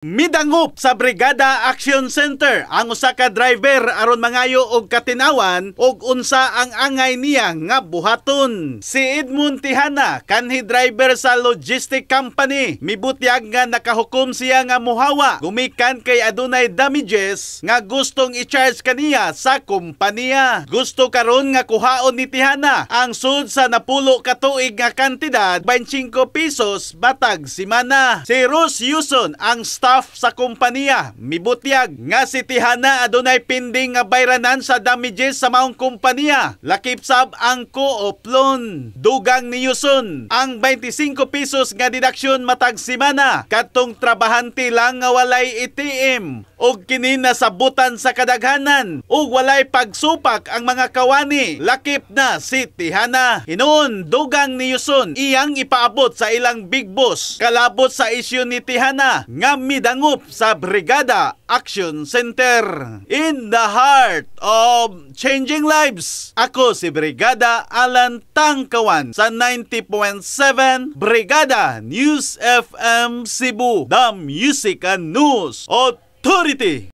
Midangop sa Brigada Action Center ang usa ka driver aron mangayo og katinawan og unsa ang angay niya nga buhaton. Si Edmund Tihana, kanhi driver sa logistic company, mibutyag nga nakahukom siya nga muhawa gumikan kay adunay damages nga gustong i-charge kaniya sa kompanya. Gusto karon nga kuhaon ni Tihana ang sud sa 10 ka tuig nga kantidad, 25 pesos batag simana. Si Rose Yuson, ang staff sa kompanya, mibutyag nga si Tihana adunay pending nga bayranan sa damages sa maong kompanya. Lakip sab ang co-op loan. Dugang ni Yuson, ang 25 pesos nga deduction matag simana kadtong trabahante lang nga walay ATM ug kini nasabutan sa kadaghanan ug walay pagsupak ang mga kawani, lakip na si Tihana. Hinuon, dugang ni Yuson, iyang ipaabot sa ilang big boss kalabot sa isyu ni Tihana nga midangop sa Brigada Action Center. In the heart of changing lives, ako si Brigada Alan Tangkawan sa 90.7 Brigada News FM Cebu, the Music and News Authority.